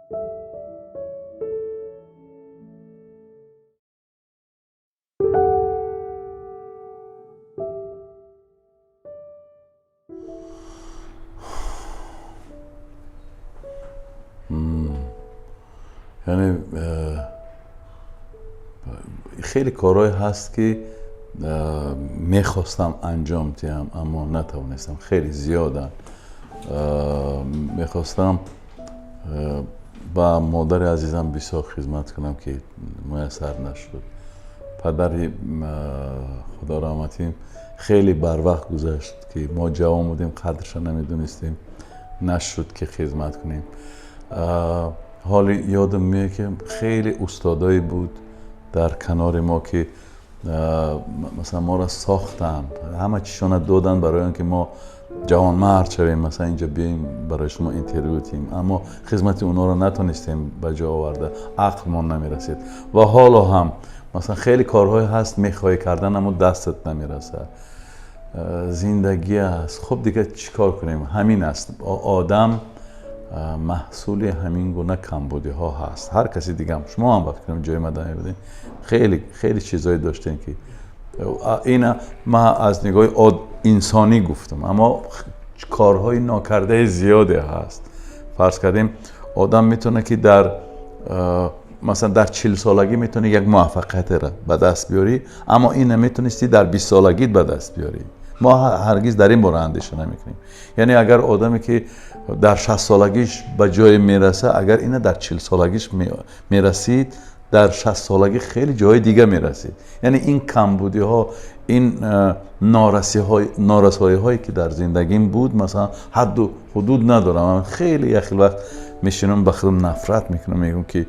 Яъне хеле корҳое ҳаст, ки мехостам анҷом диҳам, аммо натавонистам. Хеле зиёданд. Мехостам ба модари азизам бисёр хизмат кунам, ки муяссар нашуд. Падари худо раҳматим хеле барвақт гузашт, ки мо ҷавон будем, қадрша намедонистем, нашуд, ки хизмат кунем. Ҳоли ёдам меояд, ки хеле устодое буд дар канори мо, ки масалан моро сохтанд, ҳама чизшона доданд барои он ки мо ҷавонмард шавем, масалан инҷо биёем, барои шумо интервю диҳем, аммо хизмати онҳоро натонистем ба ҷо оварда, ақлмон намерасид. Ва ҳоло ҳам масалан хеле корҳое ҳаст, мехоҳӣ кардан, аммо дастат намерасад. Зиндагӣ аст. Хуб, дигар чӣ кор кунем? Ҳамин аст. Одам маҳсули ҳамин гуна камбудиҳо ҳаст. Ҳар каси дигам, шумо ҳам вақт кунем ҷои мада мебудем, хеле хеле чизҳое доштем, ки ина ман аз нигоҳи инсонӣ гуфтам, аммо корҳои нокардаи зиёде ҳаст. Фарз кардем, одам метавонад, ки дар масалан дар 40-солагӣ метавонӣ як муваффақиятеро ба даст биёрӣ, аммо ин наметавонистӣ дар 20-солагит ба даст биёрӣ. Мо ҳаргиз дар ин бора андеша намекунем. Яъне агар одаме, ки дар 60-солагиш ба ҷое мераса, агар ина дар 40-солагиш мерасид, дар 60-солагӣ хеле ҷои дига мерасид. Яъне ин камбудиҳо, ин норасоиҳое, ки дар зиндагим буд, масалан ҳадду ҳудуд надорам. Ман хеле як хел вақт мешинам, ба худам нафрат мекунам, мегӯям, ки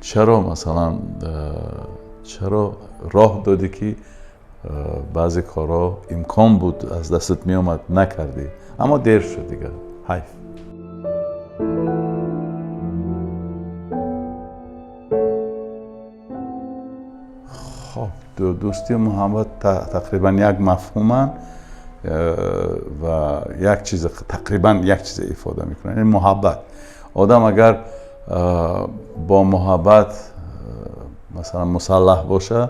чаро, масалан, чаро роҳ додӣ, ки баъзе корҳо имкон буд, аз дастат меомад, накардӣ, аммо дер шуд дигар, ҳайф. Хоб, дӯстию муҳаббат тақрибан як мафҳуманд ва як чиз, тақрибан як чизе ифода мекунанд. Яъне муҳаббат, одам агар бо муҳаббат масалан мусаллаҳ боша,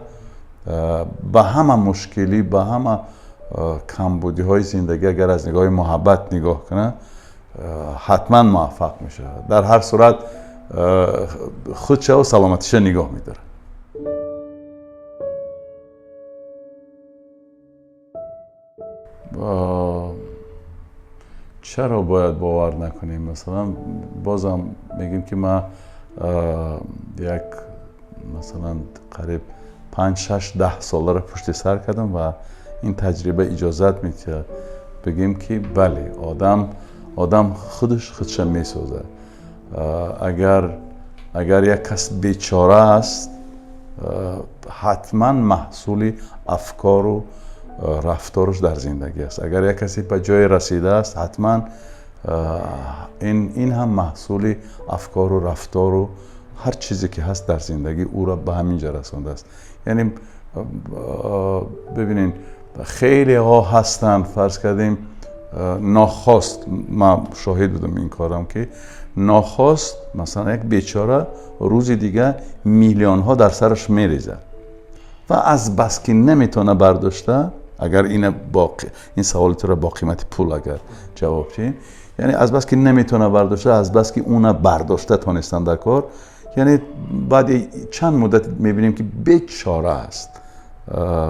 ба ҳама мушкилӣ, ба ҳама камбудиҳои зиндагӣ агар аз нигоҳи муҳаббат нигоҳ кунад, ҳатман муваффақ мешавад. Дар ҳар сурат худшаву саломатиша нигоҳ медорад. Чаро бояд бовар накунем? Масалан, бозам мегӯем, ки ман як масалан қариб 5, 6, 10 соларо пушти сар кардам ва ин таҷриба иҷозат медиҳад бигӯем, ки бале, одам худаш худша месозад. Агар як кас бечора аст, ҳатман маҳсули афкору рафтораш дар зиндагӣ аст. Агар як касе ба ҷое расидааст, ҳатман ин ҳам маҳсули афкору рафтору ҳар чизе, ки ҳаст дар зиндагӣ, ӯро ба ҳамин ҷо расондааст. Яъне бибинед, хелеҳо ҳастанд, фарз кардем, нохост, ман шоҳид будам ин корам, ки нохост масалан як бечора рӯзи дига миллионҳо дар сараш мерезад ва аз бас ки наметавона бардошта. Агар ина ин саволи туро бо қимати пул агар ҷавоб диҳем, яъне аз бас ки наметавона бардошта, аз бас ки уна бардошта тонистан дар кор, яъне баъди чанд муддат мебинем, ки бечора аст.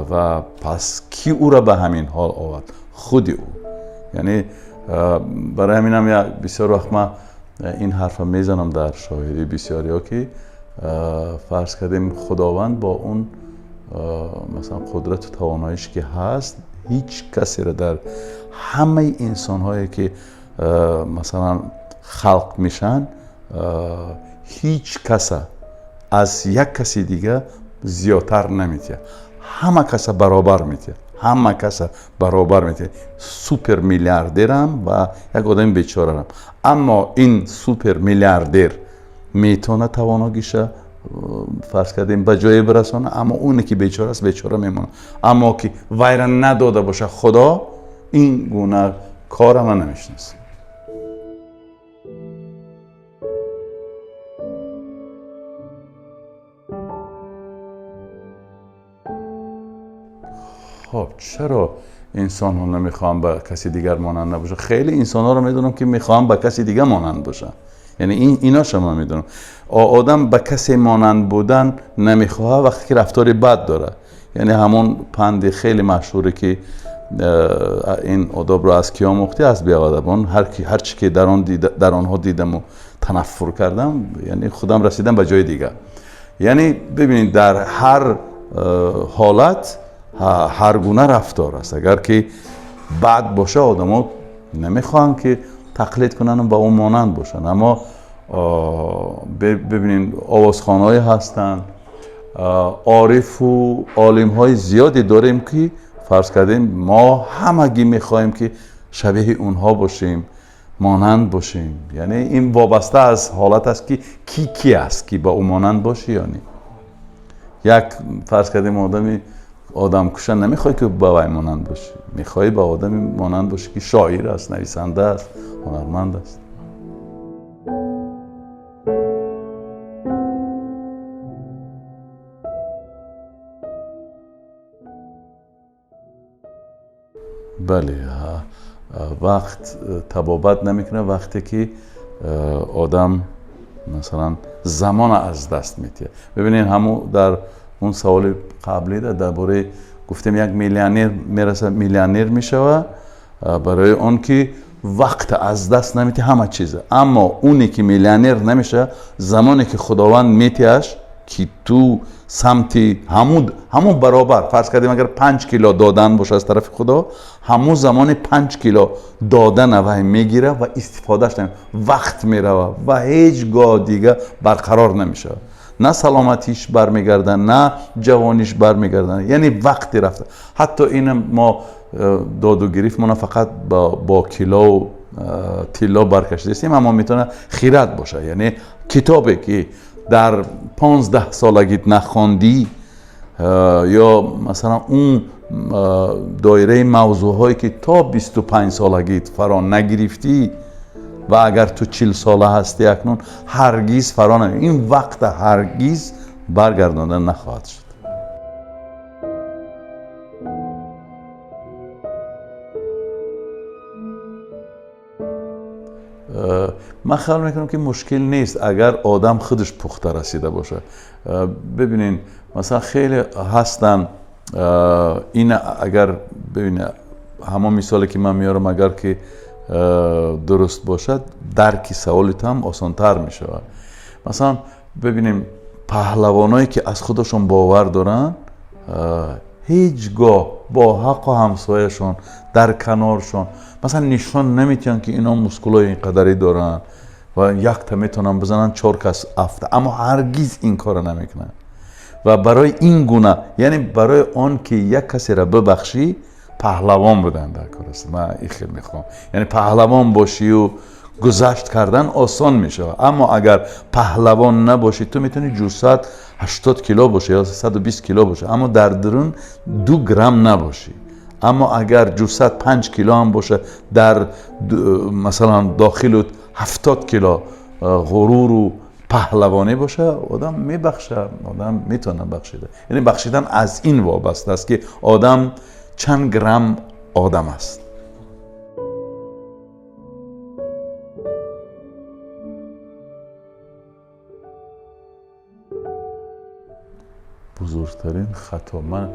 Ва пас кӣ ӯро ба ҳамин ҳол овард? Худи ӯ. Яъне барои ҳаминам бисёр вақт ман ин ҳарфа мезанам дар шоҳидии бисёриҳо, ки фарз кардем, Худованд бо он масалан қудрату тавоноиш, ки ҳаст, ҳеҷ касеро дар ҳамаи инсонҳое, ки масалан халқ мешаванд, ҳеҷ каса аз як каси дига зиёдтар наметиҳад, ҳама каса баробар метиҳад, ҳама каса баробар метиҳад, супер миллиардерам ва як одами бечорарам. Аммо ин супер миллиардер метавонад тавоногиша, фарз кардем, ба ҷое бирасонад, аммо оне ки бечора аст, бечора мемонад. Аммо ки вайра надода бошад Худо, ин гуна кора ман намешиносам. Хоб, чаро инсонҳо намехоҳанд ба каси дигар монанд набошанд? Хеле инсонҳоро медонам, ки мехоҳанд ба каси дигар монанд бошанд. Яъне иноша ман медонам. Одам ба касе монанд будан намехоҳад вақте ки рафтори бад дорад. Яъне ҳамон панди хеле машҳуре, ки ин одобро аз ки омӯхтӣ? Аз беадабон. Ҳар чӣ ки дар онҳо дидаму танаффур кардам, яъне худам расидам ба ҷои дигар. Яъне бибинед, дар ҳар ҳолат ҳар гуна рафтор аст. Агар ки бад боша, одамо намехоҳанд, ки тақлид кунанд, ба ӯ монанд бошанд. Аммо бибинед, овозхонҳое ҳастанд, орифу олимҳои зиёде дорем, ки фарз кардем, мо ҳамагӣ мехоҳем, ки шабеҳи онҳо бошем, монанд бошем. Яъне ин вобаста аз ҳолат аст, ки ки ки аст, ки ба ӯ монанд бошӣ ё не. Як, фарз кардем, одами одамкуша намехоҳӣ, ки ба вай монанд бошӣ, мехоҳӣ ба одами монанд бошӣ, ки шоир аст, нависанда аст, ҳунарманд аст. Бале, вақт табобат намекунад, вақте ки одам, масалан, замона аз даст метиҳад. Бибинед, ҳамун дар он саволи қаблида дар бораи гуфтем, як миллионер мерасад, миллионер мешавад барои он ки вақт аз даст наметиҳад, ҳама чиза. Аммо уне ки миллионер намешавад, замоне ки Худованд метиҳаш, ки ту самти ҳамун баробар, фарз кардем, агар 5 кило додан боша аз тарафи Худо, ҳамун замони 5 кило додана вай мегира ва истифодааш вақт мерава ва ҳеҷ гоҳ дига барқарор намешавад. На саломатиш бармегардад, на ҷавониш бармегардад. Яъне вақте рафта. Ҳатто ина мо доду гирифтмона фақат бо килову тилло баркашидаистем, аммо метавонад хират бошад. Яъне китобе ки дар 15 солагит нахондӣ ё масалан он доираи мавзӯъҳое ки то 25 солагит фаро нагирифтӣ, ва агар ту 40 сола ҳастӣ акнун, ҳаргиз фаро ин вақта ҳаргиз баргардонда нахоҳад шуд. Ман хаёл мекунам, ки мушкил нест, агар одам худаш пухта расида бошад. Бибинед, масалан, хеле ҳастанд ин, агар бибинед, ҳамон мисоле ки ман меорам, агар ки дуруст бошад, дарки саволи ту ҳам осонтар мешавад. Масалан, бибинем, паҳлавоное ки аз худашон бовар доранд, ҳеҷ гоҳ бо ҳаққу ҳамсояшон дар каноршон, масалан, нишон наметиҳанд, ки ино мускулои ин қадарӣ доранд ва якта метавонанд бизананд, чор кас афта, аммо ҳаргиз ин корро намекунанд. Ва барои ин гуна, яъне барои он ки як касеро бибахшӣ, паҳлавон будан дар кор аст. Ман ин хел мехоҳам, яъне паҳлавон бошию гузашт кардан осон мешавад. Аммо агар паҳлавон набошӣ, ту метавонӣ ҷусад 80 кило бошӣ ё 120 кило бошӣ, аммо дар дарун 2 грамм набошӣ. Аммо агар ҷусад 5 кило ҳам бошад, дар масалан дохилу 70 кило ғуруру паҳлавонӣ боша, одам мебахшад, одам метавонад бахшида. Яъне бахшидан аз ин вобаста аст, ки одам чанд грамм одам аст. Бузургтарин хато ман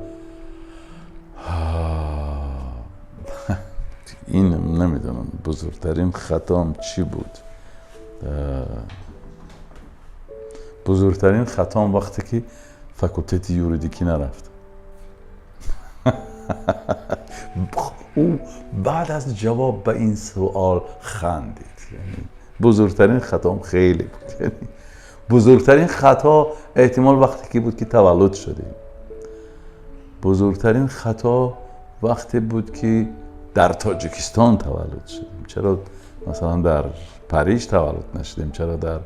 ин намедонам, бузургтарин хатом чӣ буд. Бузургтарин хатом вақте ки факултети юридикӣ нарафт. Ӯ баъд аз ҷавоб ба ин суол хандид. Бузургтарин хатом хеле буд. Бузургтарин хато эҳтимол вақте ки буд, ки таваллуд шудем. Бузургтарин хато вақте буд, ки дар Тоҷикистон таваллуд шудем. Чаро, масалан, дар Париж таваллуд нашудем? Чаро дар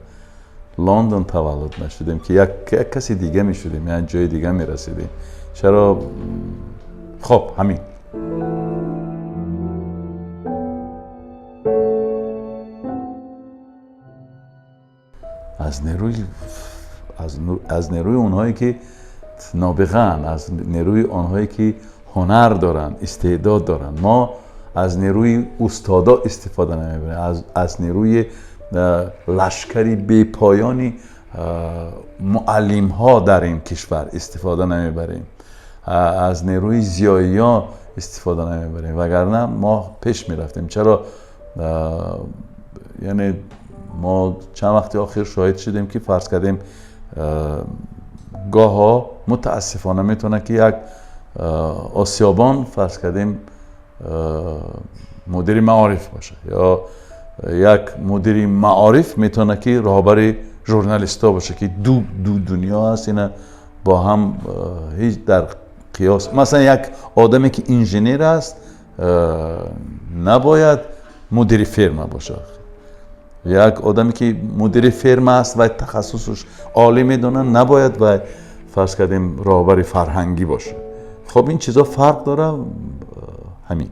Лондон таваллуд нашудем, ки як каси дига мешудем, як ҷои дига мерасидем? Чаро? Хоб, ҳамин. Аз нерӯи онҳое ки нобиғаанд, аз нерӯи онҳое ки ҳунар доранд, истеъдод доранд. Мо аз нерӯи устодо истифода намебарем, аз нерӯи лашкари бепоёни муаллимҳо дар ин кишвар истифода намебарем, аз нерӯи зиёиён истифода намебарем, вагарна мо пеш мерафтем. Чаро? Яъне мо чанд вақти охир шоҳид шудем, ки фарз кардем, гоҳо мутаассифона метавонад, ки як осиёбон, фарз кардем, мудири маориф бошад, ё як мудири маориф метавонад, ки роҳбари журналистҳо бошад, ки ду дунё аст. Ина бо ҳам ҳеҷ дар қиёс. Масалан, як одаме, ки инженер аст, набояд мудири ферма бошад. Як одаме, ки мудири ферма аст ва тахассусаш олӣ медонад, набояд ва, фарз кардем, роҳбари фарҳангӣ бошад. Хоб, ин чизо фарқ дора. Ҳамин.